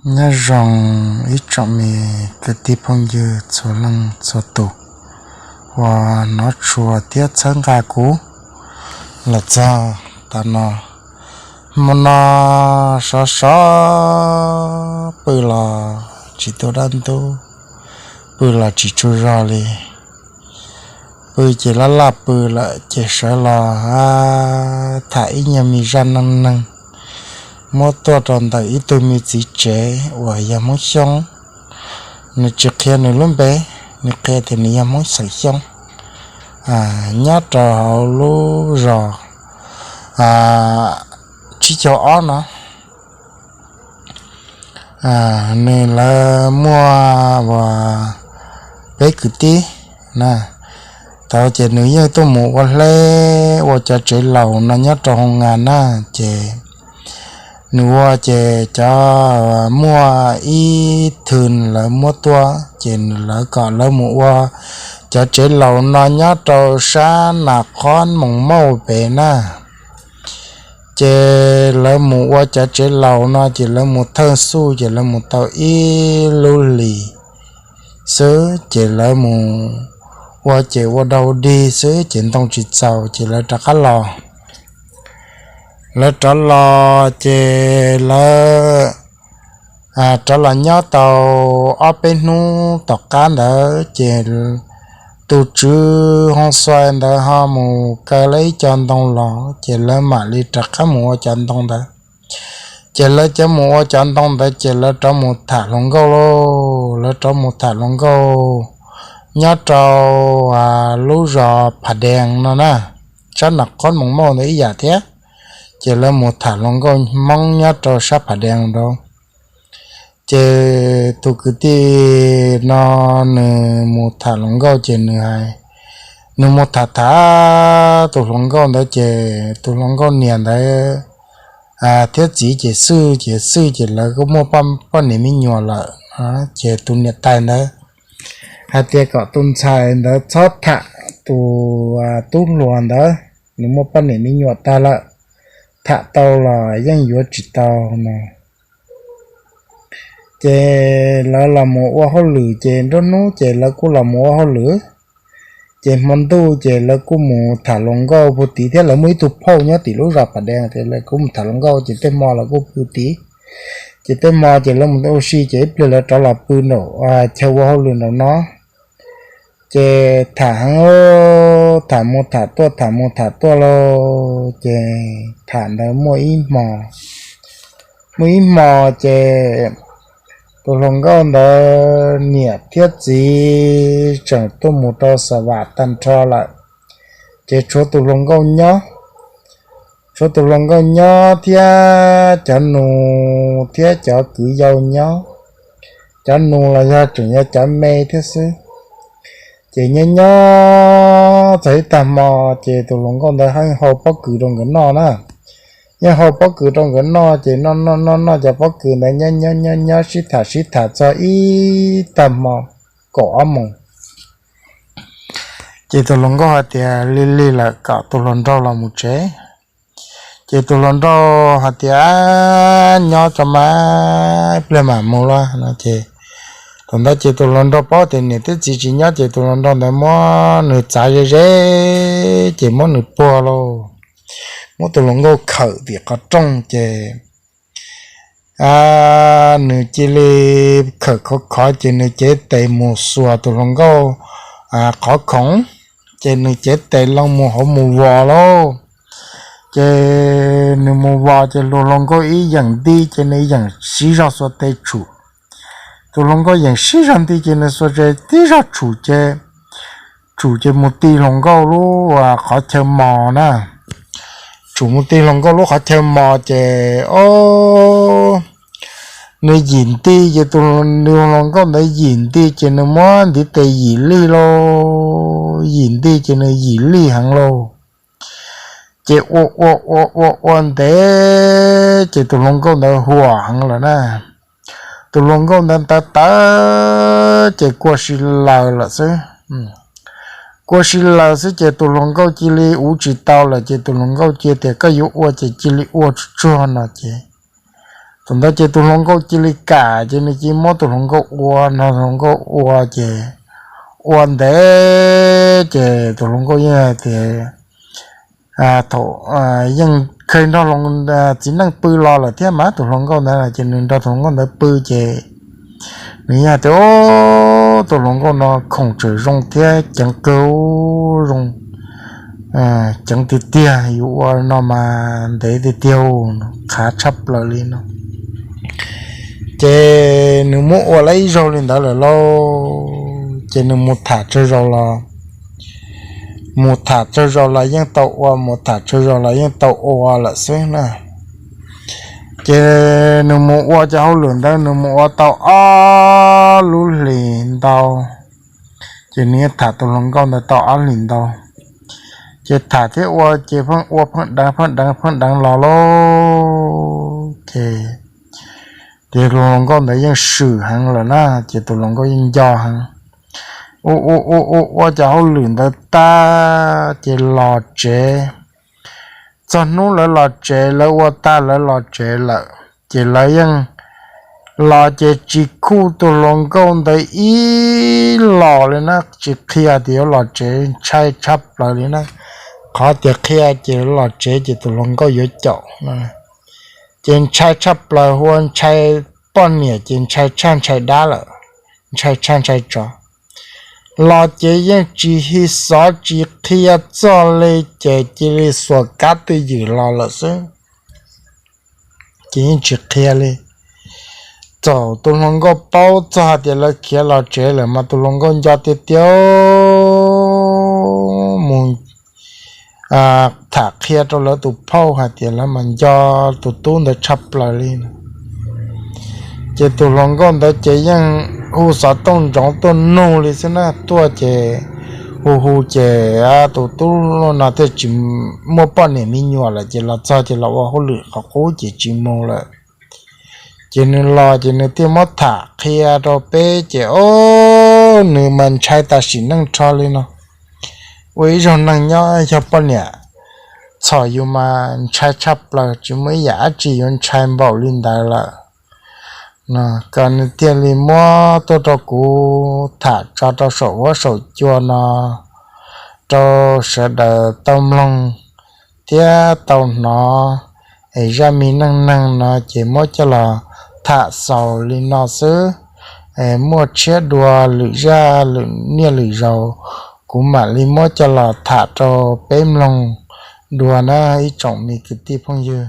Nyob zoo ib tsoom me kwv tij phooj ywg txhua leej txhua tus uas hnov tshua thiab txhawb nqa kuv los txog tav no. Hmo no sov sov pw los tsis tu dab ntub, pw los tsis tsaug zog li. Pw ces laj laj pw lawm ces sawv los tham ib nyuag me zaj neej neeg muab tuaj rau ntawm ib tug me txiv tsev uas yog Hmoob Xyooj. Nws tsis qhia nws lub npe, nws qhia tias nws yog Hmoob xeem Xyooj, nyob rau hauv lub zos tsib caug ob no. Nws lawv muaj uas peb kwv tij na. Thaum ces nws yeej tuaj mus ua hleb ua cov tsev laus no nyob rau hoo nga na, ces nws ua ces cov muaj ib thwm lawv muab tuaj ces nws lawv kom lawv mus ua cov tsev laus no nyob rau sab Nas Qhob Moos Mauj pem na. Ces lawv mus ua cov tsev laus no ces lawv mus thawj xuj ces lawv mus tau ib lub hlis xwb ces lawv mus ua ces ua dau dig xwb ces ntoo tsis txaus ces lawv rov qab los. Lawv rov los ces lawv rov los nyob tau ob peb hnub tom qab ntawd ces tus tswv hoo xuai ntawd ho mus kaw lawv ib co ntoo los ces lawv mam li rov qab mus ua cov ntoo ntawd. Ces lawv cov mus ua cov ntoo ntawd ces lawv rov mus tham hluas nkauj lauj, lawv rov mus tham hluas nkauj nyob rau lub zos Pham Dees no na, sab Nas Qhob Moos Mauj ntawd ib yam thiab. Ces lawv mus tham hluas nkauj Hmoob nyob rau sab Pham Dees nraud. Ces tus kwv tij no nws mus tham hluas nkauj ces nws hais, nws mus tham tham tus hluas nkauj ntawd ces tus hluas nkauj niam ntawd thiab txiv ces xwb ces xwb ces lawv kuj muaj poj niam me nyuam lawm. Ces tus niam tais ntawd hais tias kom tus ntxhais ntawd txhob tham tus tub hluas ntawd, nws muaj poj niam me nyuam tag lawm, tham tau los yeej yuav tsis tau no. Ces lawv los mus ua hauj lwm ces nruab hnub ces lawv kuj los mus ua hauj lwm. Ces hmo ntuj ces lawv kuj mus tham hluas nkauj pug tid thiab, lawv muaj ib tug phauj nyob tim lub zos Pham Dees ces lawv kuj mus tham hluas nkauj ces tej hmo lawv kuj pw tid. Ces tej hmo ces lawv mus ua si ces ib pliag lawv rov los pw nraum chaw ua hauj lwm nraum no. Ces tham heev, tham mus tham tuaj tham mus tham tuaj lauj, ces tham ntawd muaj ib hmo, muaj ib hmo ces tus hluas nkauj ntawd niam thiab txiv tseem tuaj mus rau xa vam tag nrho lawm, ces tshuav tus hluas nkauj nyob. Tshuav tus hluas nkauj nyob thiab cov nus thiab cov kwv yau nyob. Cov nus los yog tseem yog cov me thiab xwb. Ces nyob nyob txog ib tag hmo ces tus hluas nkauj ntawd yeej hau pob kws rau nkawd noj na. Yeej hau pob kws rau nkawd noj ces noj noj noj noj cov pob kws ntawd nyob nyob nyob nyob sib tham sib tham txog ib tag hmo kaum ob moos. Ces tus hluas nkauj hais tias lig lig lawm kom tus hluas nraug los mus tsev. Ces tus hluas nraug hais tias nyob tso mas ib pliag mam mus los no ces thaum ntawd ces tus hluas nraug paub tias niam thiab txiv tsis nyob ces tus hluas nraug ntawd muab nws txav ze ze ces muab nws puag lauj, muab tus hluas nkauj khawm tim qhov rooj ces nws cia li khawm khov khov ces nws cev tes mus xuas tus hluas nkauj qhov khoov, ces nws cev tes loo mus hauv mus vos lauj. Ces nws mus vos ces tus hluas nkauj ib yeem nti ces nws yeem sib zog xuas tes tshum. Tus hluas nkauj yeem sib zog nti ces nws xuas tes tib zog tshum ces tshum ces mus ti hluas nkauj lub qhov chaw mos na. Tshum mus ti hluas nkauj lub qhov chaw mos ces o nws yim nti ces tus hluas nkauj ntawd yim nti ces nws muab ntiv tes yim lig lauj, yim nti ces nws yim lig heev lauj. Ces ua ua ua ua ua ntev ces tus hluas nkauj ntawd huam heev lawm na. Tus hluas nkauj ntawd tawv tawv ces kua si laws lawm xwb. Kua si laws xwb ces tus hluas nkauj cia li uv tsis tau lawm ces tus hluas nkauj cia tias koj yuav ua ces cia li ua tsuag tsuag no ces Thaum ntawd ces tus hluas nkauj cia li kam, ces nws cia li muab tus hluas nkauj ua, nrog hluas nkauj ua ces ua ntev ces tus hluas nkauj yeej hais tias thaum yeej kheev nrog txiv neej pw los lawm thiab mas tus hluas nkauj ntawd ces nws nrog tus hluas nkauj ntawd pw ces nws yeej hais tias, tus hluas nkauj no khoom tseem zoo thiab ceev kawg, zoo ceev tiag tiag, yus ua no mas ntev tiag tiag, qhav tshaj plaws li no. Ces nws muab ua lawm ib zaug li ntawd lawm lauj, ces nws mus tham tsawg zaus los, mus tham tsawg zaus los yeej tau ua, mus tham tsawg zaus los yeej tau ua lawm xwb na. Ces nws mus ua cov hauj lwm ntawd nws mus ua tau ob lub hlis ntau, ces nws yeej tham tus hluas nkauj ntawd tau ob hlis ntau. Ces tham thiab ua ces pheej ua pheej deev pheej deev pheej deev los lauj, ces ces tus hluas nkauj ntawd yeej swm heev lawm na, ces tus hluas nkauj yeej nco heev. Ua ua ua ua ua cov hauj lwm ntawd tag ces los tsev. Txog hnub lawv los tsev, lawv ua tag lawv los tsev lawm, ces lawv yeej los ces tsis khuj tus hluas nkauj ntawd ib los li na, tsis qhia tias yuav los tsev, ntshai tshaj plaws li na. Qhov tias qhia ces los tsev ces tus hluas nkauj yuav caum no, ces ntshai tshaj plaws, hu ua ntshai poj niam ces ntshai tshaj ntshai dab lawm, ntshai tshaj ntshai tsov. Los ces yeej tsis hi xov tsis qhia txog li, ces cia li xuas kab twj ywm los lawm xwb, ces yeej tsis qhia li. Thaum tus hluas nkauj paub txog hais tias lawv khiav los tsev lawm mas tus hluas nkauj nco tiag tiag, mus tham qhia rau lawv tus phauj hais tias lawv mas nco tus tub ntawd tshaj plaws li no. Ces tus hluas nkauj ntawd ces yeej hu xov tooj ntsoov tuaj nug li xwb na, tuaj ces hu hu ces tus tub no thiaj tsis muaj poj niam me nyuam lawm, ces los txog ces los ua hauj lwm qhov qub ces tsis mus lawm. Ces nws los ces nws thiaj muab tham qhia rau peb ces, o, nws mas ntshai tam sim neej rho li no. Ua ib zaug neeg nyob yog poj niam txhom yus mas ntshai tshaj plaws, tsis muaj ib yam dab tsi yuav ntshai npaum li ntawd lawm. Ces nws thiaj li muab tuaj rau kuv tham tso rau saum huab saum cua no rau sawv daws tau mloog thiab tau hnov. Es zaj me neej neeg no ces muab coj los tham xaus li no xwb. Muaj tshiab dua lwm zaj lwm niaj lwm zaus kuv mam li muab coj los tham rau peb mloog dua na ib tsoom me kwv tij phooj ywg.